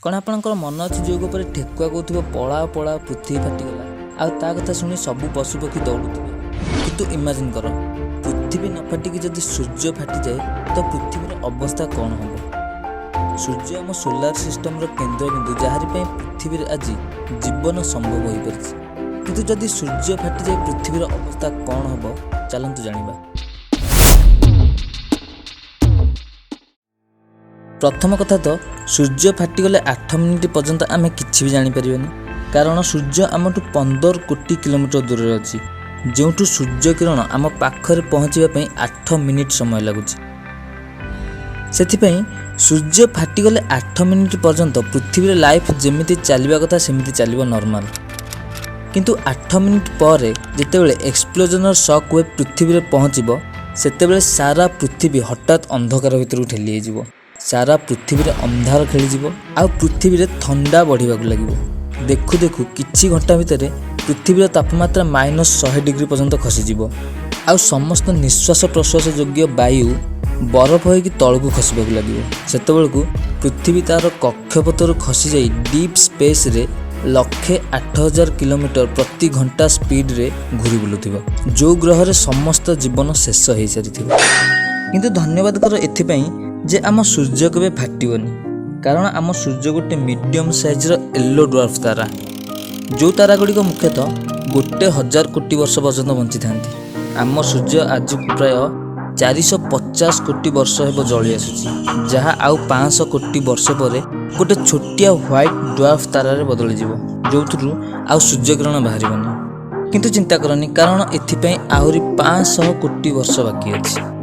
କ'ଣ ଆପଣଙ୍କର ମନ ଅଛି, ଯେଉଁ ଗପରେ ଠେକୁଆ କହୁଥିବ, "ପଳାଅ ପଳାଅ, ପୃଥିବୀ ଫାଟିଗଲା," ଆଉ ତା କଥା ଶୁଣି ସବୁ ପଶୁପକ୍ଷୀ ଦୌଡ଼ୁଥିବେ? କିନ୍ତୁ ଇମାଜିନ୍ କର, ପୃଥିବୀ ନ ଫାଟିକି ଯଦି ସୂର୍ଯ୍ୟ ଫାଟିଯାଏ ତ ପୃଥିବୀର ଅବସ୍ଥା କ'ଣ ହେବ? ସୂର୍ଯ୍ୟ ଆମ ସୋଲାର ସିଷ୍ଟମର କେନ୍ଦ୍ରବିନ୍ଦୁ, ଯାହାରି ପାଇଁ ପୃଥିବୀରେ ଆଜି ଜୀବନ ସମ୍ଭବ ହୋଇପାରିଛି। କିନ୍ତୁ ଯଦି ସୂର୍ଯ୍ୟ ଫାଟିଯାଏ, ପୃଥିବୀର ଅବସ୍ଥା କ'ଣ ହେବ? ଚାଲନ୍ତୁ ଜାଣିବା। ପ୍ରଥମ କଥା ତ, ସୂର୍ଯ୍ୟ ଫାଟିଗଲେ 8 ମିନିଟ୍ ପର୍ଯ୍ୟନ୍ତ ଆମେ କିଛି ବି ଜାଣିପାରିବାନି, କାରଣ ସୂର୍ଯ୍ୟ ଆମଠୁ 15 କୋଟି କିଲୋମିଟର ଦୂରରେ ଅଛି, ଯେଉଁଠୁ ସୂର୍ଯ୍ୟ କିରଣ ଆମ ପାଖରେ ପହଞ୍ଚିବା ପାଇଁ 8 ମିନିଟ୍ ସମୟ ଲାଗୁଛି। ସେଥିପାଇଁ ସୂର୍ଯ୍ୟ ଫାଟିଗଲେ 8 ମିନିଟ୍ ପର୍ଯ୍ୟନ୍ତ ପୃଥିବୀର ଲାଇଫ୍ ଯେମିତି ଚାଲିବା କଥା ସେମିତି ଚାଲିବ, ନର୍ମାଲ। କିନ୍ତୁ 8 ମିନିଟ୍ ପରେ ଯେତେବେଳେ ଏକ୍ସପ୍ଲୋଜନର ସକ୍ ୱେଭ୍ ପୃଥିବୀରେ ପହଞ୍ଚିବ, ସେତେବେଳେ ସାରା ପୃଥିବୀ ହଠାତ୍ ଅନ୍ଧକାର ଭିତରକୁ ଠେଲି ହେଇଯିବ। ସାରା ପୃଥିବୀରେ ଅନ୍ଧାର ଖେଳିଯିବ ଆଉ ପୃଥିବୀରେ ଥଣ୍ଡା ବଢ଼ିବାକୁ ଲାଗିବ। ଦେଖୁ ଦେଖୁ କିଛି ଘଣ୍ଟା ଭିତରେ ପୃଥିବୀର ତାପମାତ୍ରା -100 ଡିଗ୍ରୀ ପର୍ଯ୍ୟନ୍ତ ଖସିଯିବ ଆଉ ସମସ୍ତ ନିଶ୍ୱାସ ପ୍ରଶ୍ୱାସ ଯୋଗ୍ୟ ବାୟୁ ବରଫ ହୋଇକି ତଳକୁ ଖସିବାକୁ ଲାଗିବ। ସେତେବେଳକୁ ପୃଥିବୀ ତା'ର କକ୍ଷପଥରୁ ଖସିଯାଇ ଡିପ୍ ସ୍ପେସ୍ରେ 1,08,000 କିଲୋମିଟର ପ୍ରତି ଘଣ୍ଟା ସ୍ପିଡ଼ରେ ଘୁରି ବୁଲୁଥିବ, ଯେଉଁ ଗ୍ରହରେ ସମସ୍ତ ଜୀବନ ଶେଷ ହୋଇସାରିଥିବ। କିନ୍ତୁ ଧନ୍ୟବାଦ କର ଏଥିପାଇଁ ଯେ ଆମ ସୂର୍ଯ୍ୟ କେବେ ଫାଟିବନି, କାରଣ ଆମ ସୂର୍ଯ୍ୟ ଗୋଟେ ମିଡ଼ିୟମ୍ ସାଇଜ୍ର ୟେଲୋ ଡ୍ୱାର୍ଫ ତାରା, ଯେଉଁ ତାରା ଗୁଡ଼ିକ ମୁଖ୍ୟତଃ 1,000 କୋଟି ବର୍ଷ ପର୍ଯ୍ୟନ୍ତ ବଞ୍ଚିଥାନ୍ତି। ଆମ ସୂର୍ଯ୍ୟ ଆଜକୁ ପ୍ରାୟ 450 କୋଟି ବର୍ଷ ହେବ ଜଳି ଆସୁଛି, ଯାହା ଆଉ 500 କୋଟି ବର୍ଷ ପରେ ଗୋଟେ ଛୋଟିଆ ହ୍ୱାଇଟ୍ ଡ୍ୱାର୍ଫ ତାରାରେ ବଦଳିଯିବ, ଯେଉଁଥିରୁ ଆଉ ସୂର୍ଯ୍ୟକିରଣ ବାହାରିବନି। କିନ୍ତୁ ଚିନ୍ତା କରନି, କାରଣ ଏଥିପାଇଁ ଆହୁରି 500 କୋଟି ବର୍ଷ ବାକି ଅଛି।